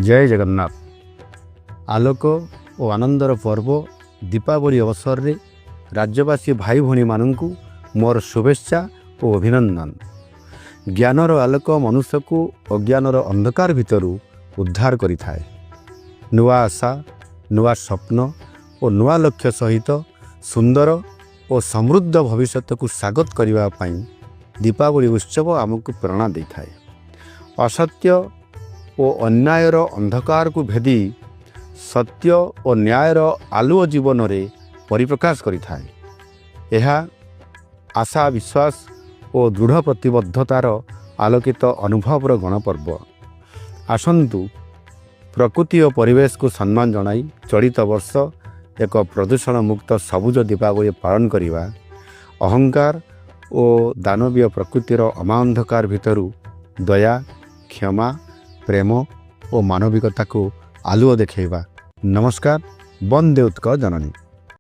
ଜୟ ଜଗନ୍ନାଥ। ଆଲୋକ ଓ ଆନନ୍ଦର ପର୍ବ ଦୀପାବଳି ଅବସରରେ ରାଜ୍ୟବାସୀ ଭାଇ ଭଉଣୀମାନଙ୍କୁ ମୋର ଶୁଭେଚ୍ଛା ଓ ଅଭିନନ୍ଦନ। ଜ୍ଞାନର ଆଲୋକ ମନୁଷ୍ୟକୁ ଅଜ୍ଞାନର ଅନ୍ଧକାର ଭିତରୁ ଉଦ୍ଧାର କରିଥାଏ। ନୂଆ ଆଶା, ନୂଆ ସ୍ୱପ୍ନ ଓ ନୂଆ ଲକ୍ଷ୍ୟ ସହିତ ସୁନ୍ଦର ଓ ସମୃଦ୍ଧ ଭବିଷ୍ୟତକୁ ସ୍ୱାଗତ କରିବା ପାଇଁ ଦୀପାବଳି ଉତ୍ସବ ଆମକୁ ପ୍ରେରଣା ଦେଇଥାଏ। ଅସତ୍ୟ ଓ ଅନ୍ୟାୟର ଅନ୍ଧକାରକୁ ଭେଦି ସତ୍ୟ ଓ ନ୍ୟାୟର ଆଲୁଅ ଜୀବନରେ ପରିପ୍ରକାଶ କରିଥାଏ। ଏହା ଆଶା, ବିଶ୍ୱାସ ଓ ଦୃଢ଼ ପ୍ରତିବଦ୍ଧତାର ଆଲୋକିତ ଅନୁଭବର ଗଣପର୍ବ। ଆସନ୍ତୁ, ପ୍ରକୃତି ଓ ପରିବେଶକୁ ସମ୍ମାନ ଜଣାଇ ଚଳିତ ବର୍ଷ ଏକ ପ୍ରଦୂଷଣ ମୁକ୍ତ ସବୁଜ ଦୀପାବଳି ପାଳନ କରିବା। ଅହଙ୍କାର ଓ ଦାନବୀୟ ପ୍ରକୃତିର ଅମା ଅନ୍ଧକାର ଭିତରୁ ଦୟା, କ୍ଷମା, ପ୍ରେମ ଓ ମାନବିକତାକୁ ଆଲୁଅ ଦେଖାଇବା। ନମସ୍କାର। ବନ୍ଦେ ଉତ୍କଳ ଜନନୀ।